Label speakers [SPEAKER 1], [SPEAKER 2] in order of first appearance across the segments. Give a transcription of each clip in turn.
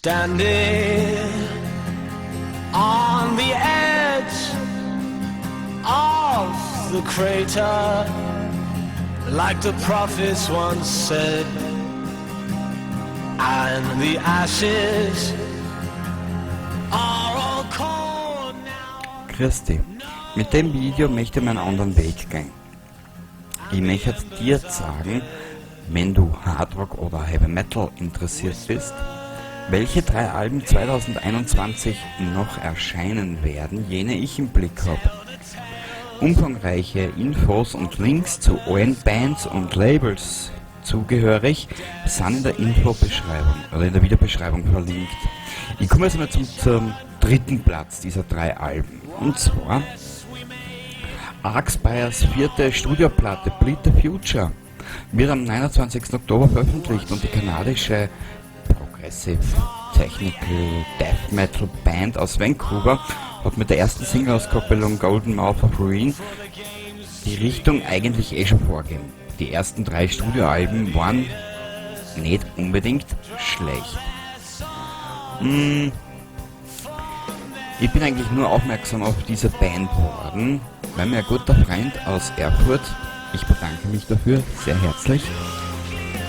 [SPEAKER 1] Standing on the edge of the crater, like the prophets once said, and the ashes are all cold now.
[SPEAKER 2] Grüß dich. Mit dem Video möchte ich einen anderen Weg gehen. Ich möchte dir sagen, wenn du Hardrock oder Heavy Metal interessiert bist, welche drei Alben 2021 noch erscheinen werden, jene ich im Blick hab. Umfangreiche Infos und Links zu allen Bands und Labels zugehörig sind in der Infobeschreibung oder in der Videobeschreibung verlinkt. Ich komme jetzt mal zum dritten Platz dieser drei Alben. Und zwar Archspires vierte Studioplatte Bleed the Future wird am 29. Oktober veröffentlicht und die kanadische Progressive Technical Death Metal Band aus Vancouver hat mit der ersten Single-Auskopplung Golden Mouth of Ruin die Richtung eigentlich eh schon vorgegeben. Die ersten drei Studioalben waren nicht unbedingt schlecht. Ich bin eigentlich nur aufmerksam auf diese Band geworden, weil mir ein guter Freund aus Erfurt, ich bedanke mich dafür sehr herzlich,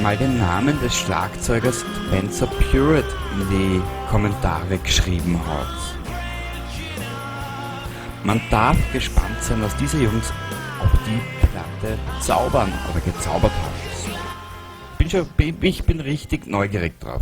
[SPEAKER 2] mal den Namen des Schlagzeugers Spencer Puritt in die Kommentare geschrieben hat. Man darf gespannt sein, was diese Jungs auf die Platte zaubern oder gezaubert haben. Ich bin richtig neugierig drauf.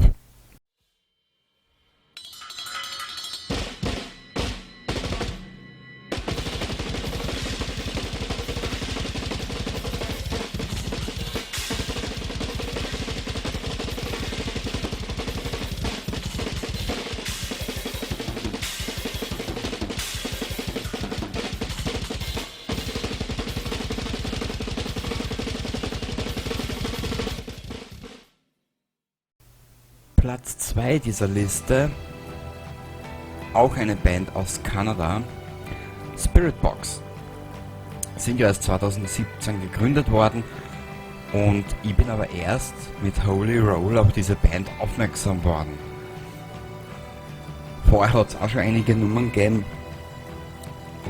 [SPEAKER 2] Platz 2 dieser Liste, auch eine Band aus Kanada, Spiritbox. Sind ja erst 2017 gegründet worden und ich bin aber erst mit Holy Roll auf diese Band aufmerksam worden. Vorher hat's auch schon einige Nummern gegeben,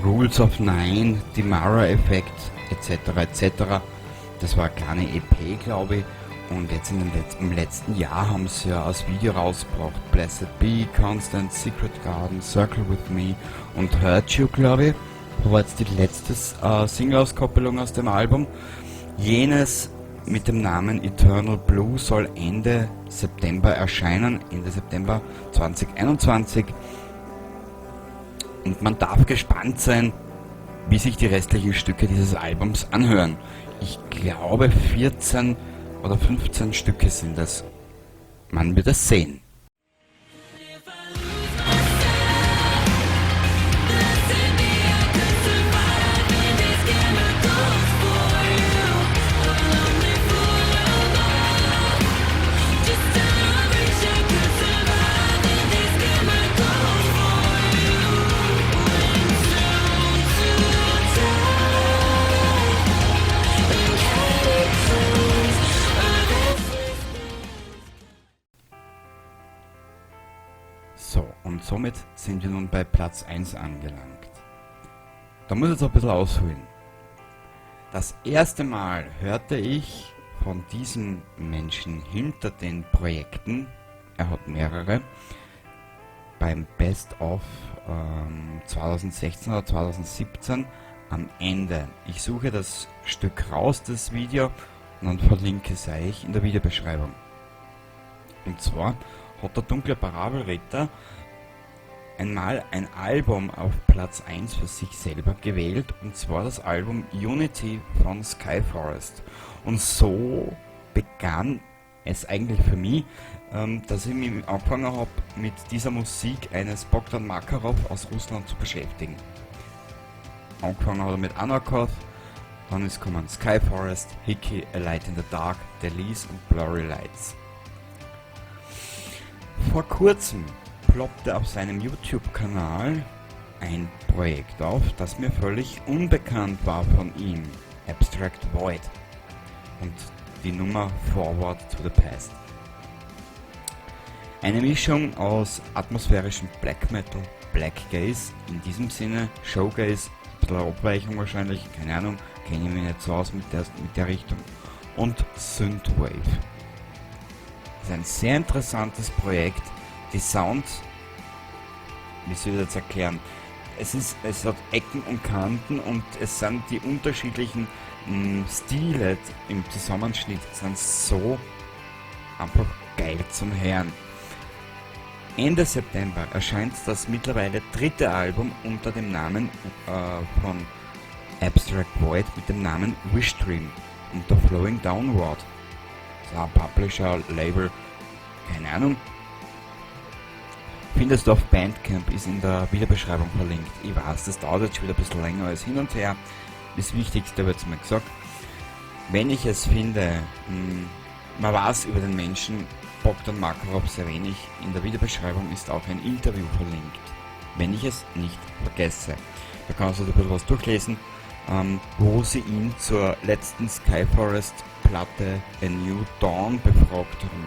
[SPEAKER 2] Rules of Nine, die Mara Effect et cetera et cetera. Das war eine kleine EP, glaube ich. Und jetzt im letzten Jahr haben sie ja als Video rausgebracht, Blessed Be, Constant, Secret Garden, Circle With Me und Hurt You, glaube ich. Das war jetzt die letzte Single-Auskopplung aus dem Album. Jenes mit dem Namen Eternal Blue soll Ende September erscheinen, Ende September 2021. Und man darf gespannt sein, wie sich die restlichen Stücke dieses Albums anhören. Ich glaube 14 oder 15 Stücke sind es. Man wird es sehen. Und somit sind wir nun bei Platz 1 angelangt. Da muss ich jetzt auch ein bisschen ausholen. Das erste Mal hörte ich von diesem Menschen hinter den Projekten, er hat mehrere, beim Best of 2016 oder 2017 am Ende. Ich suche das Stück raus, das Video, und dann verlinke es euch in der Videobeschreibung. Und zwar hat der dunkle Parabelritter einmal ein Album auf Platz 1 für sich selber gewählt, und zwar das Album Unity von Skyforest. Und so begann es eigentlich für mich, dass ich mich angefangen hab, mit dieser Musik eines Bogdan Makarov aus Russland zu beschäftigen. Angefangen hat er mit Anarchoth, dann ist gekommen Skyforest, Hickey, A Light in the Dark, Delice und Blurry Lights. Vor kurzem ploppte auf seinem YouTube-Kanal ein Projekt auf, das mir völlig unbekannt war von ihm, Abstract Void und die Nummer Forward to the Past. Eine Mischung aus atmosphärischem Black Metal, Blackgaze, in diesem Sinne, Shoegaze, ein bisschen Abweichung wahrscheinlich, keine Ahnung, kenne ich mich nicht so aus mit der Richtung, und Synthwave. Das ist ein sehr interessantes Projekt. Die Sound, wie soll ich das erklären? Es hat Ecken und Kanten und es sind die unterschiedlichen Stile im Zusammenschnitt sind so einfach geil zum Hören. Ende September erscheint das mittlerweile dritte Album unter dem Namen von Abstract Void mit dem Namen Wishstream unter Flowing Downward. Das ist ein Publisher, Label, keine Ahnung. Findest du auf Bandcamp, ist in der Videobeschreibung verlinkt. Ich weiß, das dauert jetzt schon wieder ein bisschen länger als hin und her. Das Wichtigste wird mal gesagt. Wenn ich es finde, man weiß über den Menschen Bogdan Makarov sehr wenig. In der Videobeschreibung ist auch ein Interview verlinkt, wenn ich es nicht vergesse. Da kannst du ein bisschen was durchlesen, wo sie ihn zur letzten Skyforest Platte A New Dawn befragt haben.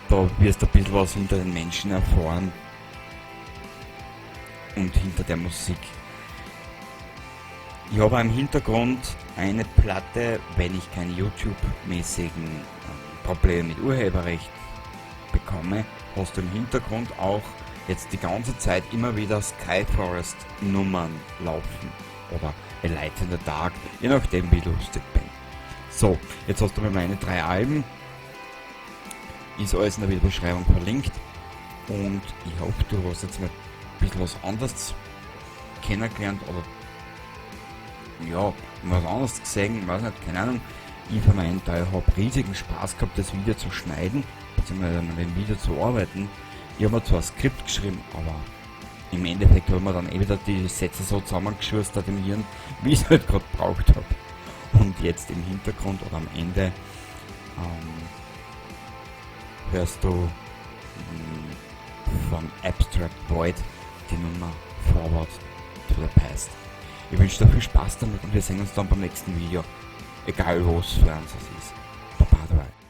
[SPEAKER 2] Da wirst du ein bisschen was hinter den Menschen erfahren und hinter der Musik. Ich habe im Hintergrund eine Platte, wenn ich keine YouTube-mäßigen Probleme mit Urheberrecht bekomme, hast du im Hintergrund auch jetzt die ganze Zeit immer wieder Skyforest Nummern laufen oder A Light in the Dark, je nachdem, wie lustig bin. So, jetzt hast du mir meine drei Alben, ist alles in der Videobeschreibung verlinkt und ich hoffe, du hast jetzt mal ein bisschen was anderes kennengelernt oder ja, was anderes gesehen, weiß nicht, keine Ahnung. Ich für meinen Teil habe riesigen Spaß gehabt, das Video zu schneiden, beziehungsweise an dem Video zu arbeiten. Ich habe mir zwar ein Skript geschrieben, aber im Endeffekt habe ich mir dann eh wieder die Sätze so zusammengeschustert im Hirn, wie ich es halt gerade braucht habe. Und jetzt im Hintergrund oder am Ende hörst du von Abstract Void die Nummer Forward to the Past. Ich wünsche dir viel Spaß damit und wir sehen uns dann beim nächsten Video. Egal, was für eins es ist. Baba dabei.